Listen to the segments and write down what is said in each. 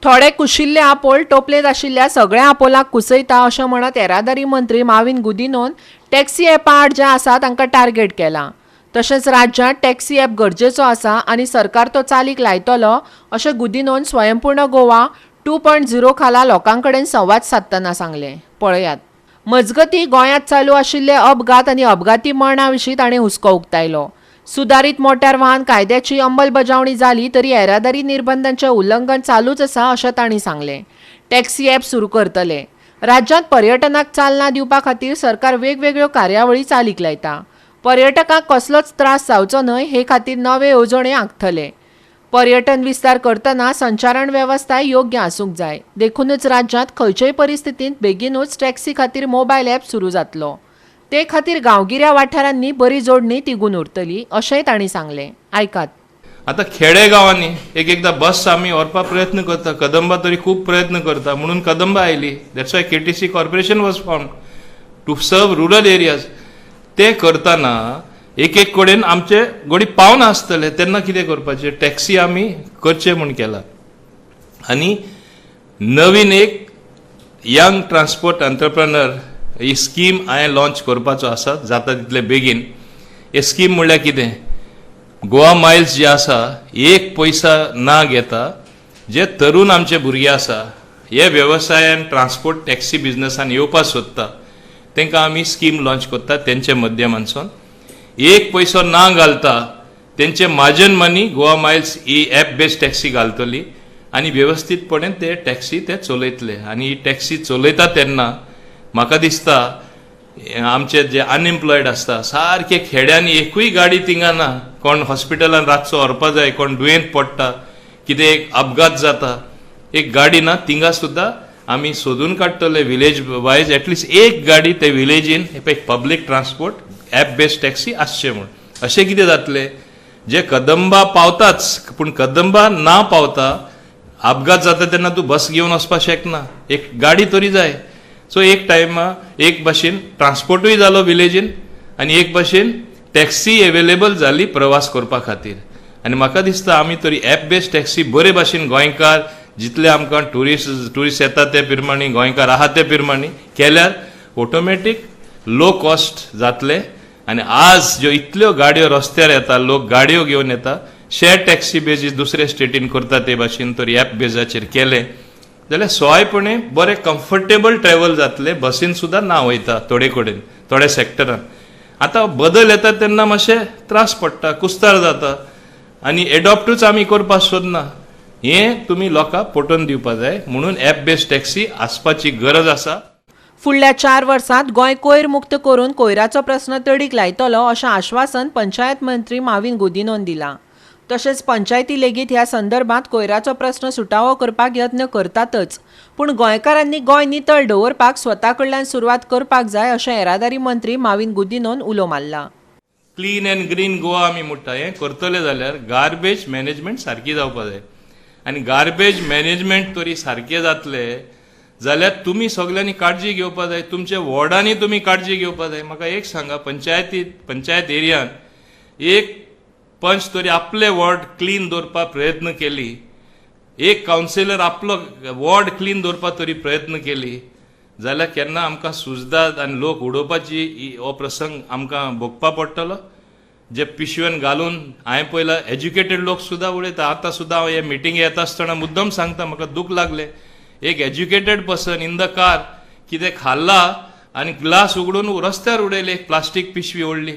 थोडे कुशिल्ले आपोल टोपलेंत आशिल्ल्या सगळ्या आपोलाक कुसयता अशें म्हणत येरादारी मंत्री माविन गुदिन्होन टॅक्सी ॲपा आड जे आसा तांकां टार्गेट केलां. तशेंच राज्यांत टॅक्सी ॲप गरजेचो आसा आनी सरकार तो चालीक लायतलो अशें गुदिन्होन स्वयंपूर्ण गोवा 2.0 खाला लोकां कडेन संवाद सादतना सांगलें. पळयात. मजगतीं, गोंयांत चालू आशिल्ले अपघात आनी अपघाती मरणा विशीं ताणें हुस्को उक्तायलो. सुदारीत मोटार वाहन कायद्याची अंमलबजावणी जाली तरी येरादारी निर्बंधांचें उल्लंघन चालूच आसा अशें तांणी सांगलें. टॅक्सी ॲप सुरू करतले. राज्यांत पर्यटनाक चालना दिवपा खातीर सरकार वेगवेगळ्यो कार्यावळी चालीक लायता. पर्यटकांक कसलोच त्रास जावचो न्हय हे खातीर नवे येवजण्यो आंखतले. पर्यटन विस्तार करतना संचारण वेवस्था योग्य आसूंक जाय. देखूनच राज्यांत खंयचेय परिस्थितींत बेगीनूच टॅक्सी खातीर मोबायल ॲप सुरू जातलो. ते खातीर गांवगिऱ्या वाठारांनी बरी जोडणी तिगून उरतली अशेंय तांणी सांगलें. आयकात. आतां खेडेगांवांनी एक एकदां बस आमी व्हरपाक प्रयत्न करता. कदंबा तरी खूब प्रयत्न करता म्हणून कदंबा आयली. That's why KTC corporation was formed to serve rural areas. ते करतना एक एक कडेन आमचे घोडी पावना आसतले, तेन्ना कितें करपाचें? टॅक्सी आमी करचें म्हूण केला आनी नवीन एक यंग ट्रान्सपोर्ट एंटरप्रेनर ही स्कीम हांवें लॉन्च करपाचो आसा जाता तितले बेगीन. हे स्कीम म्हणल्यार कितें? गोवा मायल्स जे आसा, एक पयसा ना घेता जे तरुण आमचे भुरगे आसा, हे वेवसायान ट्रान्सपोर्ट टॅक्सी बिजनसान येवपाक सोदता, तांकां आमी स्कीम लॉन्च करता. तेंच्या माध्यमांतसून एक पयसो ना घालता तेंचे मार्जन मनी गोवा मायल्स ही एप बेस्ड टॅक्सी घालतली आनी वेवस्थीतपणे ते टॅक्सी ते चलयतले. आनी ही टॅक्सी चलयता तेन्ना म्हाका दिसता आमचे जे अनएम्प्लॉयड आसता, सारके खेड्यांनी एकूय गाडी थिंगा ना. कोण हॉस्पिटलान रातचो व्हरपा जाय, कोण दुयेंत पडटा, कितें एक अपघात जाता, एक गाडी ना. थिंगा सुद्दां आमी सोदून काडटले विलेज वायज एटलिस्ट एक गाडी ते विलेजीन एक public transport app based taxi आसचें म्हूण. अशें कितें जातलें, जे कदंबा पावताच, पूण कदंबा ना पावता अपघात जाता तेन्ना तूं बस घेवन वचपाक शकना, एक गाडी तरी जाय. सो एक टायमा एक भाशेन ट्रान्सपोर्टूय जालो विलेजीन आनी एक भाशेन टॅक्सी एवेलेबल जाली प्रवास करपा खातीर. आनी म्हाका दिसता आमी तरी एप बेस्ड टॅक्सी बरे भाशेन गोंयकार जितले आमकां ट्युरिस्ट येता ते प्रमाणे, गोंयकार आहा ते प्रमाणे केल्यार ऑटोमॅटीक लो कॉस्ट जातले. आनी आज ज्यो इतल्यो गाडयो रस्त्यार येता, लोक गाडयो घेवन येता, शेअर टॅक्सी बेजीस दुसरे स्टेटीन करता ते भाशेन तर एप बेजाचेर केले जाल्यार सोवायपणे बरें कम्फर्टेबल ट्रॅवल जातले. बसीन सुद्दां ना वयता थोडे कडेन, थोड्या सेक्टरान. आतां बदल येता तेन्ना मातशे त्रास पडटा, कुस्तार जाता आनी एडॉप्टूच आमी करपाक सोदना हें तुमी लोकांक पटोवन दिवपा जाय. म्हणून एप बेस्ड टॅक्सी आसपाची गरज आसा. फुडल्या 4 वर्सांत गोंय कोयर मुक्त करून कोयराचो प्रस्न तडीक लायतलो अशें आश्वासन पंचायत मंत्री माविन गुदिन्होन दिलां. तशेंच पंचायती लेगीत ह्या संदर्भात कोयराचो प्रस्न सुटावो करपाक यत्न करतातच, पूण गोंयकारांनी गोंय नितळ दवरपाक स्वता कडल्यान सुरवात करपाक जाय अशें येरादारी मंत्री माविन गुदिन्होन उलो मारला. क्लीन अँड ग्रीन गोवा आमी म्हणटा, हें करतले जाल्यार गार्बेज मॅनेजमेंट सारकी जावपा जाय. आनी गार्बेज मॅनेजमेंट तरी सारकें जातलें जाल्यार तुमी सगल्यांनी काळजी घेवपा जाय. तुमच्या वॉर्डांनी तुमी काळजी घेवपा जाय. म्हाका एक सांगा, पंचायतीत, पंचायत एरियान एक पंच तरी आपले वॉर्ड क्लीन दवरपाक प्रयत्न केली, एक कावन्सिलर आपलो वॉर्ड क्लीन दवरपाक तरी प्रयत्न केली जाल्यार केन्ना आमकां सुजदाद आनी लोक उडोवपाची हो प्रसंग आमकां भोगपा पडटलो? जे पिशवेन घालून हांवें पळयलां, एज्युकेटेड लोक सुद्दां उलयता. आतां सुद्दां हांव हे मिटींग येता आसतना मुद्दम सांगता, म्हाका दूख लागलें. एक educated person in the car कितें खाल्ला आनी ग्लास उगडून रस्त्यार उडयले, एक प्लास्टीक पिशवी ओडली.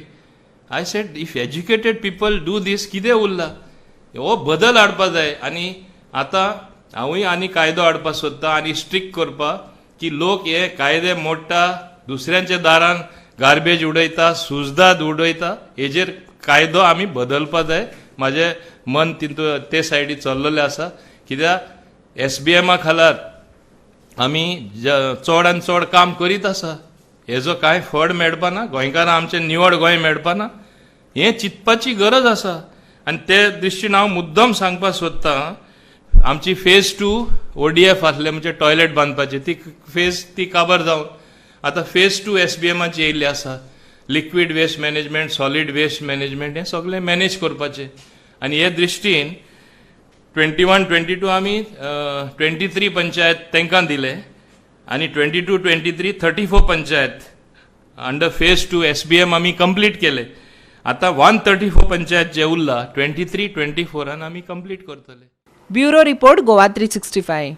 I said, if educated people do this, कितें उरला? हो बदल हाडपा जाय. आनी आतां हांवूय आनी कायदो हाडपाक सोदतां आनी स्ट्रिक्ट करपाक की लोक हे कायदे मोडटा, दुसऱ्यांच्या दारान गार्बेज उडयता, सुजदाद उडयता, हेजेर कायदो आमी बदलपा जाय. म्हाजें मन तितू ते सायडी चल्लेलें आसा, कित्याक एसबीएमा खाला आमी चड आनी चड काम करीत आसा. हेजो कांय फळ मेळपाना, गोंयकारां आमचें निवळ गोंय मेळपाना, हें चिंतपाची गरज आसा. आनी ते दृश्टीन हांव मुद्दम सांगपाक सोदतां, आमची फेज 2 ओडीएफ आसले, म्हणजे टॉयलेट बांदपाची ती फेज, ती काबर जावन आतां फेज 2 एसबीएमाची येयल्ली आसा. Liquid waste management, solid waste management हें सगळें मॅनेज करपाचें. आनी हे दृश्टीन 21-22 आमी 23 पंचायत तांकां दिले आनी 22-23 34 panchayat under phase 2 SBM आमी कंप्लीट केले. आतां 134 पंचायत जे उरला, 23-24 आमी कंप्लीट करतले. Bureau report, Goa 365.